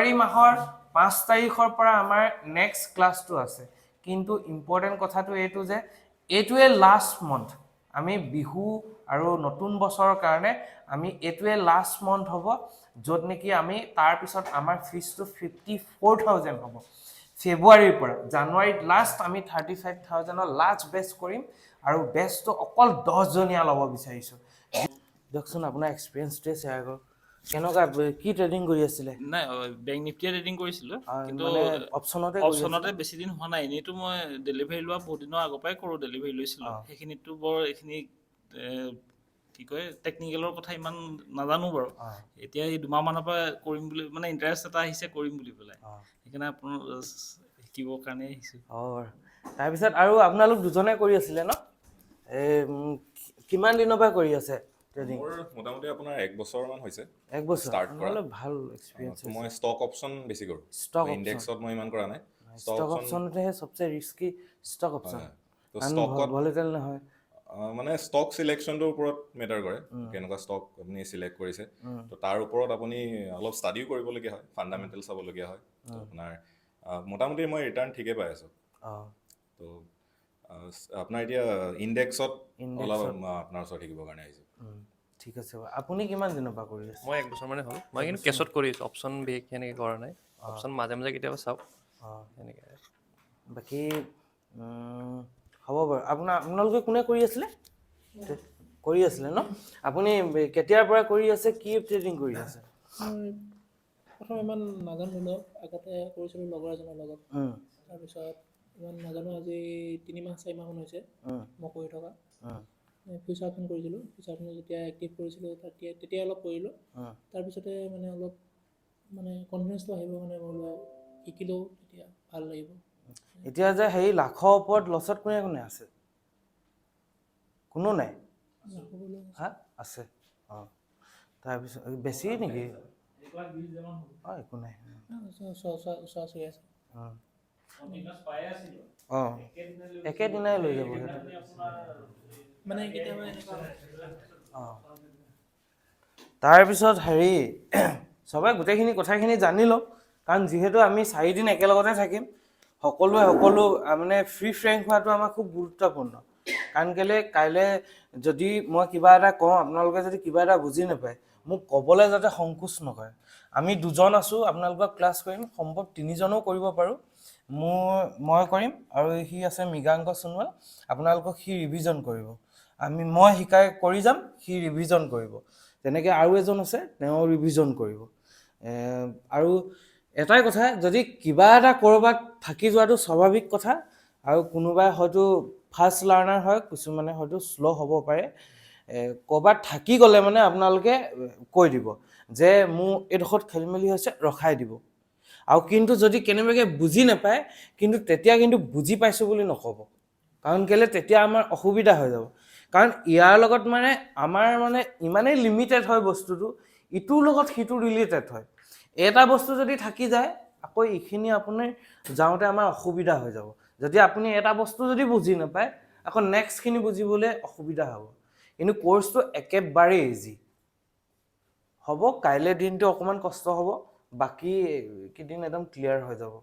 জানুৱাৰী মাহৰ 5 তাৰিখৰ পৰা আমাৰ নেক্সট ক্লাছটো আছে। কিন্তু ইম্পৰ্টেণ্ট কথাটো এইটো যে এইটোৱে লাষ্ট মন্থ। আমি বিহু আৰু নতুন বছৰৰ কাৰণে আমি এইটোৱে লাষ্ট মন্থ হ'ব, য'ত নেকি আমি তাৰপিছত আমাৰ ফিজটো 54,000 হ'ব ফেব্ৰুৱাৰীৰ পৰা। জানুৱাৰীত লাষ্ট আমি 35,000ৰ লাষ্ট বেচ কৰিম আৰু বেচটো অকল 10জনীয়া ল'ব বিচাৰিছোঁ। দিয়কচোন, আপোনাৰ এক্সপিৰিয়েঞ্চটোৱে শ্বেয়াৰ কৰক। কেনেকুৱা, কি ট্ৰেডিং কৰি আছিলে? নাই, বেংক নিফটিয়ে ট্ৰেডিং কৰিছিলোঁ। কিন্তু মানে অপশ্যনতে কৰি? অপশ্যনতে বেছি দিন হোৱা নাই। এনেইতো মই ডেলিভাৰী লোৱা বহুত দিনৰ আগৰ পৰাই কৰোঁ, ডেলিভাৰী লৈছিলোঁ। সেইখিনিতো বৰ এইখিনি কি কয়, টেকনিকেলৰ কথা ইমান নাজানো বাৰু। এতিয়া এই 2 মাহ মানৰ পৰা কৰিম বুলি, মানে ইণ্টাৰেষ্ট এটা আহিছে কৰিম বুলি পেলাই। সেইকাৰণে আপোনাৰ শিকিবৰ কাৰণে আহিছোঁ। অঁ, তাৰপিছত আৰু আপোনালোক দুজনে কৰি আছিলে ন? এই কিমান দিনৰ পৰা কৰি আছে ট্ৰেডিং? মোৰ মোটামুটি আপোনাৰ এক বছৰমান হৈছে। এক বছৰ। Start কৰা। নহ'লে ভাল এক্সপিৰিয়েঞ্চ। তো মই ষ্টক অপশ্যন বেছি কৰোঁ। Stock option. ইণ্ডেক্সত মই ইমান কৰা নাই। Stock stock option. অপশ্যনতেহে চবচে ৰিস্কি ষ্টক অপশ্যন। তো ষ্টকত ভলেটাইল নহয়। মানে ষ্টক চিলেকশ্যনটোৰ ওপৰত মেটাৰ কৰে, কেনেকুৱা ষ্টক আপুনি চিলেক্ট কৰিছে। তো তাৰ ওপৰত আপুনি অলপ ষ্টাডিও কৰিবলগীয়া হয়, ফাণ্ডামেণ্টেল চাবলগীয়া হয়। তো আপোনাৰ মোটামুটি মই ৰিটাৰ্ণ ঠিকেই পাই আছোঁ। তো আপোনাৰ এতিয়া ইণ্ডেক্সত অলপ আপোনাৰ ওচৰত শিকিবৰ কাৰণে আহিছোঁ। ঠিক আছে বাৰু। আপুনি কিমান দিনৰ পৰা কৰি আছে? মই এক বছৰ মানে হ'ল। মই কিন্তু কেছত কৰি আছোঁ, অপশ্যন বিশেষকৈ সেনেকৈ কৰা নাই। অপশ্যন মাজে মাজে কেতিয়াবা চাওঁ। সেনেকৈ। বাকী হ'ব বাৰু। আপোনালোকে কোনে কৰি আছিলে? কৰি আছিলে ন? আপুনি কেতিয়াৰ পৰা কৰি আছে? কি ট্ৰেডিং কৰি আছে? মই প্ৰথম ইমান নাজানো ধৰি লওক। আগতে কৰিছিলোঁ লগৰ এজনৰ লগত। তাৰপিছত ইমান নাজানো। আজি 3 মাহ 4 মাহমান হৈছে মই কৰি থকা। ফিউচাৰ অপশ্যন কৰিছিলোঁ। ফিউচাৰ অপশ্যন যেতিয়া এক্টিভ কৰিছিলোঁ, তেতিয়া তেতিয়া অলপ কৰিলোঁ। তাৰপিছতে মানে অলপ মানে কনফিডেঞ্চটো আহিব, মানে মই বোলো শিকিলেও তেতিয়া ভাল লাগিব। এতিয়া যে হেৰি লাখৰ ওপৰত লছত কোনে কোনে আছে? কোনো নাই? লাখলৈ। হা, আছে। অঁ, তাৰপিছত বেছি নেকি? অঁ, একো নাই। ওচৰা ওচৰি আছে। অঁ, একেদিনাই লৈ যাব সেইটো। মানে কেতিয়াবা এনেকুৱা হয়। অঁ, তাৰপিছত হেৰি চবে গোটেইখিনি কথাখিনি জানি লওক, কাৰণ যিহেতু আমি 4 দিন একেলগতে থাকিম, সকলোৱে সকলো মানে ফ্ৰী ফ্ৰেংক হোৱাটো আমাৰ খুব গুৰুত্বপূৰ্ণ। কাৰণ কেলৈ, কাইলৈ যদি মই কিবা এটা কওঁ, আপোনালোকে যদি কিবা এটা বুজি নাপায়, মোক ক'বলৈ যাতে সংকোচ নকৰে। আমি দুজন আছোঁ, আপোনালোকক ক্লাছ কৰিম। সম্ভৱ তিনিজনো কৰিব পাৰোঁ। মই কৰিম আৰু সি আছে মৃগাংক সোণোৱাল, আপোনালোকক সি ৰিভিজন কৰিব। মই শিকাই কৰি যাম, সি ৰিভিজন কৰিব। তেনেকৈ আৰু এজন আছে, তেওঁ ৰিভিজন কৰিব। আৰু এটাই কথা, যদি কিবা এটা ক'ৰবাত থাকি যোৱাটো স্বাভাৱিক কথা আৰু কোনোবাই হয়তো ফাষ্ট লাৰ্ণাৰ হয়, কিছুমানে হয়তো শ্ল' হ'ব পাৰে। ক'ৰবাত থাকি গ'লে মানে আপোনালোকে কৈ দিব যে মোৰ এইডোখৰত খেলি মেলি হৈছে, ৰখাই দিব। আৰু কিন্তু যদি কেনেবাকৈ বুজি নাপায়, কিন্তু তেতিয়া কিন্তু বুজি পাইছোঁ বুলি নক'ব। কাৰণ কেলৈ, তেতিয়া আমাৰ অসুবিধা হৈ যাব। কাৰণ ইয়াৰ লগত মানে আমাৰ মানে ইমানেই লিমিটেড হয় বস্তুটো, ইটোৰ লগত সিটো ৰিলেটেড হয়। এটা বস্তু যদি থাকি যায়, আকৌ এইখিনি আপুনি যাওঁতে আমাৰ অসুবিধা হৈ যাব। যদি আপুনি এটা বস্তু যদি বুজি নাপায়, আকৌ নেক্সটখিনি বুজিবলৈ অসুবিধা হ'ব। কিন্তু কৰ্চটো একেবাৰেই ইজি হ'ব। কাইলৈ দিনটো অকণমান কষ্ট হ'ব, বাকী কেইদিন একদম ক্লিয়াৰ হৈ যাব।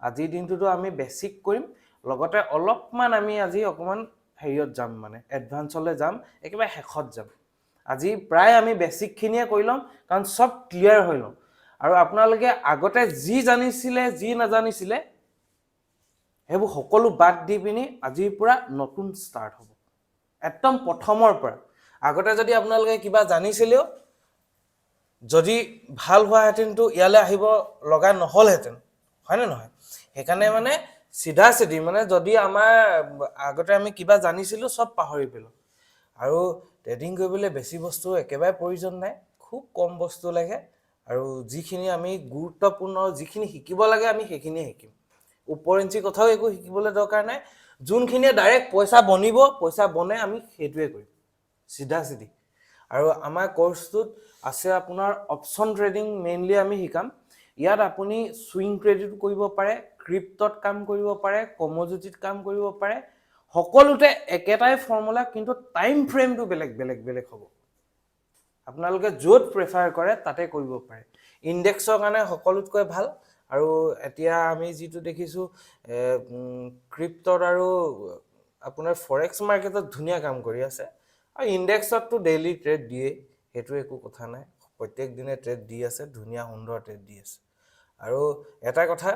আজিৰ দিনটোতো আমি বেছিক কৰিম, লগতে অলপমান আমি আজি অকণমান হেৰিয়ত যাম, মানে এডভান্সলৈ যাম, একেবাৰে শেষত যাম। আজি প্ৰায় আমি বেছিকখিনিয়ে কৰি ল'ম, কাৰণ চব ক্লিয়াৰ হৈ লওঁ। আৰু আপোনালোকে আগতে যি জানিছিলে, যি নাজানিছিলে, সেইবোৰ সকলো বাদ দি পিনি আজিৰ পৰা নতুন ষ্টাৰ্ট হ'ব, একদম প্ৰথমৰ পৰা। আগতে যদি আপোনালোকে কিবা জানিছিলেও, যদি ভাল হোৱাহেঁতেনতো ইয়ালৈ আহিব লগা নহ'লহেঁতেন, হয়নে নহয়? সেইকাৰণে মানে চিধা চিধি মানে যদি আমাৰ আগতে আমি কিবা জানিছিলোঁ, চব পাহৰি পেলোঁ। আৰু ট্ৰেডিং কৰিবলৈ বেছি বস্তু একেবাৰে প্ৰয়োজন নাই, খুব কম বস্তু লাগে। আৰু যিখিনি আমি গুৰুত্বপূৰ্ণ, যিখিনি শিকিব লাগে, আমি সেইখিনিয়ে শিকিম। উপৰিঞ্চি কথাও একো শিকিবলৈ দৰকাৰ নাই। যোনখিনিয়ে ডাইৰেক্ট পইচা বনিব, পইচা বনে, আমি সেইটোৱে কৰিম চিধা চিধি। আৰু আমাৰ কৰ্চটোত আছে আপোনাৰ অপশ্যন ট্ৰেডিং মেইনলি আমি শিকাম। ইয়াত আপুনি চুইং ট্ৰেডিং কৰিব পাৰে, ক্ৰিপ্টত কাম কৰিব পাৰে, কমোডিটিত কাম কৰিব পাৰে। সকলোতে একেটাই ফৰ্মুলা, কিন্তু টাইম ফ্ৰেমটো বেলেগ বেলেগ বেলেগ হ'ব। আপোনালোকে য'ত প্ৰেফাৰ কৰে তাতে কৰিব পাৰে। ইণ্ডেক্সৰ কাৰণে সকলোতকৈ ভাল। আৰু এতিয়া আমি যিটো দেখিছোঁ, ক্ৰিপ্টত আৰু আপোনাৰ ফৰেক্স মাৰ্কেটত ধুনীয়া কাম কৰি আছে। আৰু ইণ্ডেক্সতটো ডেইলি ট্ৰেড দিয়ে, সেইটো একো কথা নাই। প্ৰত্যেক দিনে ট্ৰেড দি আছে, ধুনীয়া সুন্দৰ ট্ৰেড দি আছে। আৰু এটা কথা,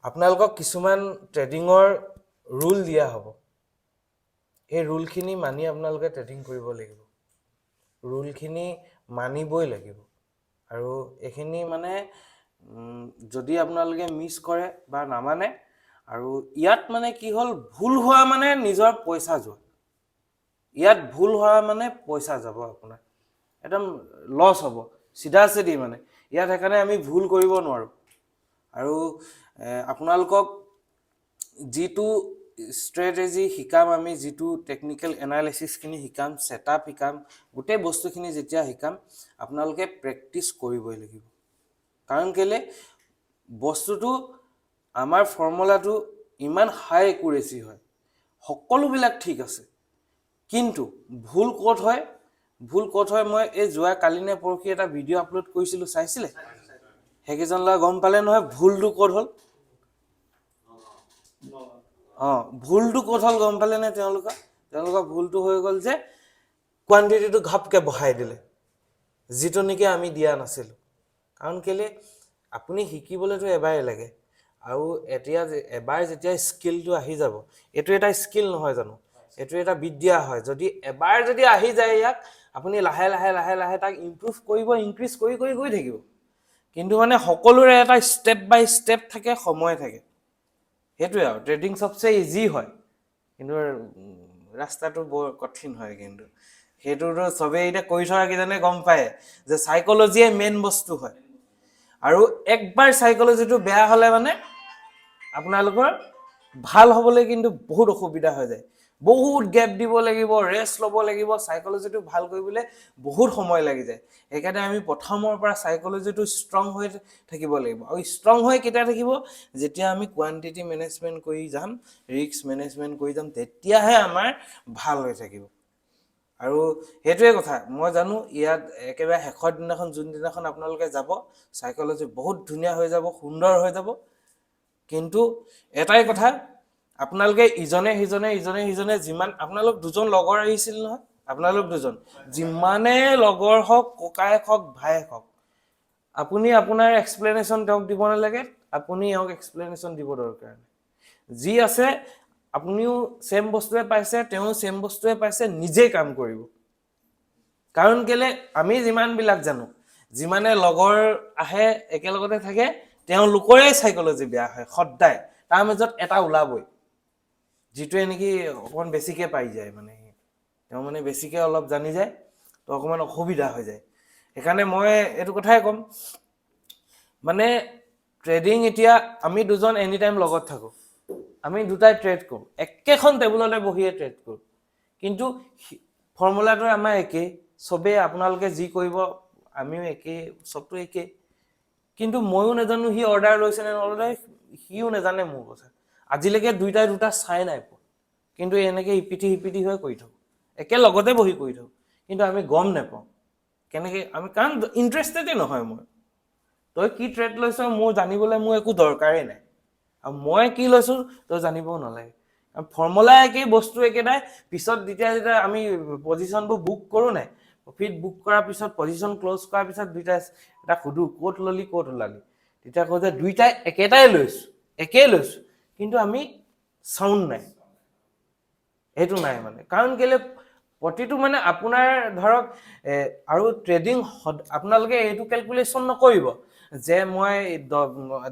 আপোনালোকক কিছুমান ট্ৰেডিঙৰ ৰুল দিয়া হ'ব। সেই ৰুলখিনি মানি আপোনালোকে ট্ৰেডিং কৰিব লাগিব। ৰুলখিনি মানিবই লাগিব। আৰু এইখিনি মানে যদি আপোনালোকে মিছ কৰে বা নামানে, আৰু ইয়াত মানে কি হ'ল, ভুল হোৱা মানে নিজৰ পইচা যোৱা। ইয়াত ভুল হোৱা মানে পইচা যাব আপোনাৰ, একদম লছ হ'ব চিধা চিধি। মানে ইয়াত সেইকাৰণে আমি ভুল কৰিব নোৱাৰোঁ। আৰু আপোনালোকক যিটো ষ্ট্ৰেটেজি শিকাম আমি, যিটো টেকনিকেল এনালাইচিছখিনি শিকাম, ছেটআপ শিকাম, গোটেই বস্তুখিনি যেতিয়া শিকাম, আপোনালোকে প্ৰেক্টিচ কৰিবই লাগিব। কাৰণ কেলৈ, বস্তুটো আমাৰ ফৰ্মুলাটো ইমান হাই একুৰেচি হয়, সকলোবিলাক ঠিক আছে, কিন্তু ভুল ক'ত হয়? ভুল ক'ত হয়? মই এই যোৱা কালি নে পৰহি এটা ভিডিঅ' আপলোড কৰিছিলোঁ, চাইছিলে? সেইকেইজন ল'ৰা গম পালে নহয় ভুলটো ক'ত হ'ল? অঁ, ভুলটো ক'ত হ'ল গম পালে নে তেওঁলোকৰ? তেওঁলোকৰ ভুলটো হৈ গ'ল যে কোৱান্টিটিটো ঘপকৈ বঢ়াই দিলে, যিটো নেকি আমি দিয়া নাছিলোঁ। কাৰণ কেলৈ, আপুনি শিকিবলৈতো এবাৰেই লাগে। আৰু এতিয়া যে এবাৰ যেতিয়া স্কিলটো আহি যাব, এইটো এটা স্কিল নহয় জানো? এইটো এটা বিদ্যা হয়। যদি এবাৰ যদি আহি যায়, ইয়াক আপুনি লাহে লাহে লাহে লাহে তাক ইম্প্ৰুভ কৰিব, ইনক্ৰিজ কৰি কৰি গৈ থাকিব। কিন্তু মানে সকলোৰে এটা ষ্টেপ বাই ষ্টেপ থাকে, সময় থাকে। সেইটোৱে আৰু ট্ৰেডিং চবচে ইজি হয়, কিন্তু ৰাস্তাটো বৰ কঠিন হয়। কিন্তু সেইটোতো চবেই এতিয়া কৰি থকা কেইজনে গম পায় যে চাইক'লজিয়ে মেইন বস্তু হয়। আৰু একবাৰ চাইক'লজিটো বেয়া হ'লে মানে আপোনালোকৰ ভাল হ'বলৈ কিন্তু বহুত অসুবিধা হৈ যায়। বহুত গেপ দিব লাগিব, ৰেষ্ট ল'ব লাগিব, চাইক'লজিটো ভাল কৰিবলৈ বহুত সময় লাগি যায়। সেইকাৰণে আমি প্ৰথমৰ পৰা চাইক'লজিটো ষ্ট্ৰং হৈ থাকিব লাগিব। আৰু ষ্ট্ৰং হৈ কেতিয়া থাকিব? যেতিয়া আমি কোৱান্টিটি মেনেজমেণ্ট কৰি যাম, ৰিস্ক মেনেজমেণ্ট কৰি যাম, তেতিয়াহে আমাৰ ভাল হৈ থাকিব। আৰু সেইটোৱে কথা, মই জানো ইয়াত একেবাৰে শেষৰ দিনাখন, যোনদিনাখন আপোনালোকে যাব, চাইক'লজি বহুত ধুনীয়া হৈ যাব, সুন্দৰ হৈ যাব। কিন্তু এটাই কথা, আপোনালোকে ইজনে সিজনে ইজনে সিজনে যিমান, আপোনালোক দুজন লগৰ আহিছিল নহয়, আপোনালোক দুজন যিমানে লগৰ হওক, ককায়েক হওক, ভায়েক হওক, আপুনি আপোনাৰ এক্সপ্লেনেশ্যন তেওঁক দিব নালাগে, আপুনি এওঁক এক্সপ্লেনেশ্যন দিব দৰকাৰ নাই। যি আছে, আপুনিও ছেম বস্তুৱে পাইছে, তেওঁ ছেম বস্তুৱে পাইছে, নিজেই কাম কৰিব। কাৰণ কেলে, আমি যিমানবিলাক জানো, যিমানে লগৰ আহে, একেলগতে থাকে, তেওঁলোকৰে চাইক'লজি বেয়া হয় সদায়। তাৰ মাজত এটা ওলাবই, যিটোৱে নেকি অকণমান বেছিকৈ পাই যায়, মানে তেওঁ মানে বেছিকৈ অলপ জানি যায়, তো অকণমান অসুবিধা হৈ যায়। সেইকাৰণে মই এইটো কথাই ক'ম, মানে ট্ৰেডিং এতিয়া আমি দুজন এনি টাইম লগত থাকোঁ, আমি দুটাই ট্ৰেড কৰোঁ, একেখন টেবুলতে বহিয়ে ট্ৰেড কৰোঁ, কিন্তু ফৰ্মুলাটো আমাৰ একেই। চবেই আপোনালোকে যি কৰিব, আমিও একেই, চবটো একেই। কিন্তু ময়ো নাজানো সি অৰ্ডাৰ লৈছে নে নল'লে, সিও নাজানে মোৰ কথা। আজিলৈকে দুইটাই দুটা চাই নাই পোৱা, কিন্তু এনেকৈ ইপিঠি সিপিঠি হৈ কৰি থাকোঁ, একেলগতে বহি কৰি থাকোঁ, কিন্তু আমি গম নাপাওঁ কেনেকৈ আমি, কাৰণ ইণ্টাৰেষ্টেডেই নহয় মই। তই কি ট্ৰেড লৈছ মোৰ জানিবলৈ মোৰ একো দৰকাৰেই নাই, আৰু মই কি লৈছোঁ তই জানিবও নালাগে। ফৰ্মুলা একেই, বস্তু একেটাই। পিছত যেতিয়া যেতিয়া আমি পজিশ্যনবোৰ বুক কৰোঁ নাই, প্ৰফিট বুক কৰাৰ পিছত, পজিশ্যন ক্ল'জ কৰাৰ পিছত দুইটাই এটা সুধো, ক'ত ল'লি, ক'ত ওলালি? তেতিয়া কওঁ যে দুইটাই একেটাই লৈছোঁ, একেই লৈছোঁ, কিন্তু আমি চাউণ্ড নাই, সেইটো নাই। মানে কাৰণ কেলে, প্ৰতিটো মানে আপোনাৰ ধৰক আৰু ট্ৰেডিং আপোনালোকে এইটো কেলকুলেশ্যন নকৰিব যে মই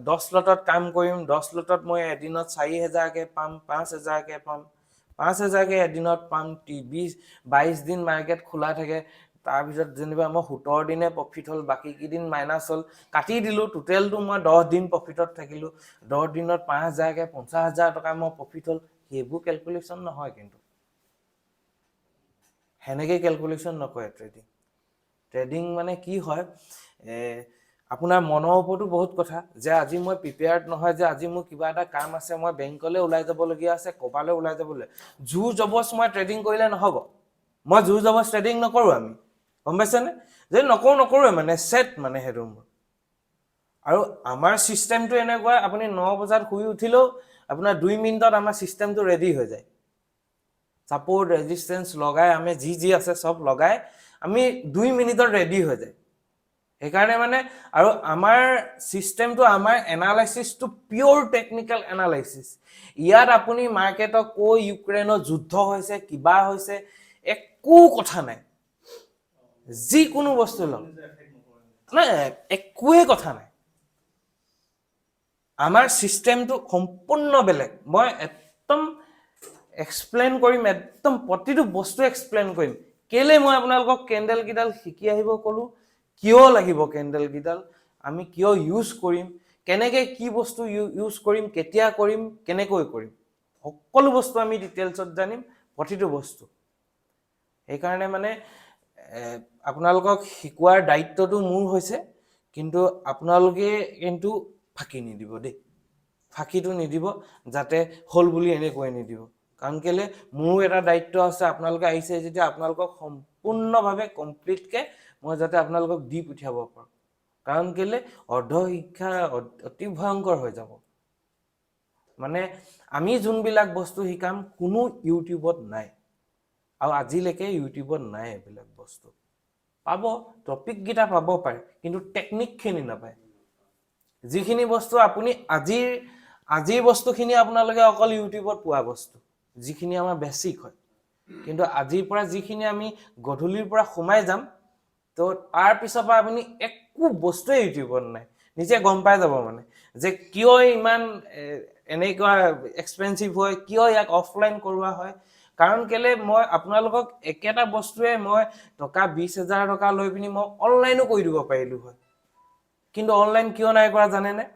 10 লটত কাম কৰিম, 10 লটত মই এদিনত 4 হেজাৰকৈ পাম, 5 হেজাৰকৈ পাম, 5 হেজাৰকৈ এদিনত পাম, 20-22 দিন মাৰ্কেট খোলা থাকে, তাৰপিছত যেনিবা মই 17 দিনে প্ৰফিট হ'ল, বাকী কেইদিন মাইনাছ হ'ল, কাটি দিলোঁ, টোটেলটো মই 10 দিন প্ৰফিটত থাকিলোঁ, 10 দিনত 5 হাজাৰকৈ 50 হাজাৰ টকা মই প্ৰফিট হ'ল, সেইবোৰ কেলকুলেশ্যন নহয়। কিন্তু সেনেকৈ কেলকুলেশ্যন নকৰে ট্ৰেডিং। ট্ৰেডিং মানে কি হয়, আপোনাৰ মনৰ ওপৰতো বহুত কথা যে আজি মই প্ৰিপেয়াৰ্ড নহয়, যে আজি মোৰ কিবা এটা কাম আছে, মই বেংকলৈ ওলাই যাবলগীয়া আছে, ক'ৰবালৈ ওলাই যাবলৈ, জোৰ জবৰদস্ত মই ট্ৰেডিং কৰিলে নহ'ব। মই জোৰ জবৰদস্ত ট্ৰেডিং নকৰোঁ। আমি গম পাইছেনে? যদি নকৰোঁ, নকৰোঁৱে মানে, ছেট মানে সেইটো মোৰ। আৰু আমাৰ ছিষ্টেমটো এনেকুৱা, আপুনি 9 বজাত শুই উঠিলেও আপোনাৰ 2 মিনিটত আমাৰ ছিষ্টেমটো ৰেডি হৈ যায়। ছাপৰ্ট ৰেজিষ্টেঞ্চ লগাই, আমি যি যি আছে চব লগাই আমি 2 মিনিটত ৰেডি হৈ যায়। সেইকাৰণে মানে আৰু আমাৰ ছিষ্টেমটো, আমাৰ এনালাইচিছটো পিয়'ৰ টেকনিকেল এনালাইচিছ। ইয়াত আপুনি মাৰ্কেটত কৈ ইউক্ৰেইনত যুদ্ধ হৈছে, কিবা হৈছে, একো কথা নাই। যিকোনো বস্তু লওক নাই, একোৱেই কথা নাই। আমাৰ ছিষ্টেমটো সম্পূৰ্ণ বেলেগ। মই একদম এক্সপ্লেইন কৰিম, একদম প্ৰতিটো বস্তু এক্সপ্লেইন কৰিম। কেলে মই আপোনালোকক কেণ্ডেলকেইডাল শিকি আহিব ক'লোঁ, কিয় লাগিব কেণ্ডেলকেইডাল, আমি কিয় ইউজ কৰিম, কেনেকৈ কি বস্তু ইউজ কৰিম, কেতিয়া কৰিম, কেনেকৈ কৰিম, সকলো বস্তু আমি ডিটেইলছত জানিম, প্ৰতিটো বস্তু। সেইকাৰণে মানে আপোনালোকক শিকোৱাৰ দায়িত্বটো মোৰ হৈছে, কিন্তু আপোনালোকে কিন্তু ফাঁকি নিদিব দেই। ফাঁকিটো নিদিব, যাতে হ'ল বুলি এনেকৈ নিদিব। কাৰণ কেলে মোৰো এটা দায়িত্ব আছে। আপোনালোকে আহিছে যেতিয়া আপোনালোকক সম্পূৰ্ণভাৱে কমপ্লিটকৈ মই যাতে আপোনালোকক দি পঠিয়াব পাৰোঁ। কাৰণ কেলে অৰ্ধ শিক্ষা অতি ভয়ংকৰ হৈ যাব। মানে আমি যোনবিলাক বস্তু শিকাম, কোনো ইউটিউবত নাই আৰু আজিলৈকে ইউটিউবত নাই এইবিলাক বস্তু। পাব, টপিককেইটা পাব পাৰে, কিন্তু টেকনিকখিনি নাপায়। যিখিনি বস্তু আপুনি আজিৰ বস্তুখিনি আপোনালোকে অকল ইউটিউবত পোৱা বস্তু, যিখিনি আমাৰ বেছিক হয়। কিন্তু আজিৰ পৰা যিখিনি আমি গধূলিৰ পৰা সোমাই যাম, তো তাৰ পিছৰ পৰা আপুনি একো বস্তুৱে ইউটিউবত নাই। নিজে গম পাই যাব মানে যে কিয় ইমান এনেকুৱা এক্সপেঞ্চিভ হয়, কিয় ইয়াক অফলাইন কৰোৱা হয়। কাৰণ কেলে মই আপোনালোকক একেটা বস্তুৱে মই টকা 20,000 টকা লৈ পিনি মই অনলাইনো কৰি দিব পাৰিলোঁ হয়। কিন্তু অনলাইন কিয় নাই কৰা জানেনে?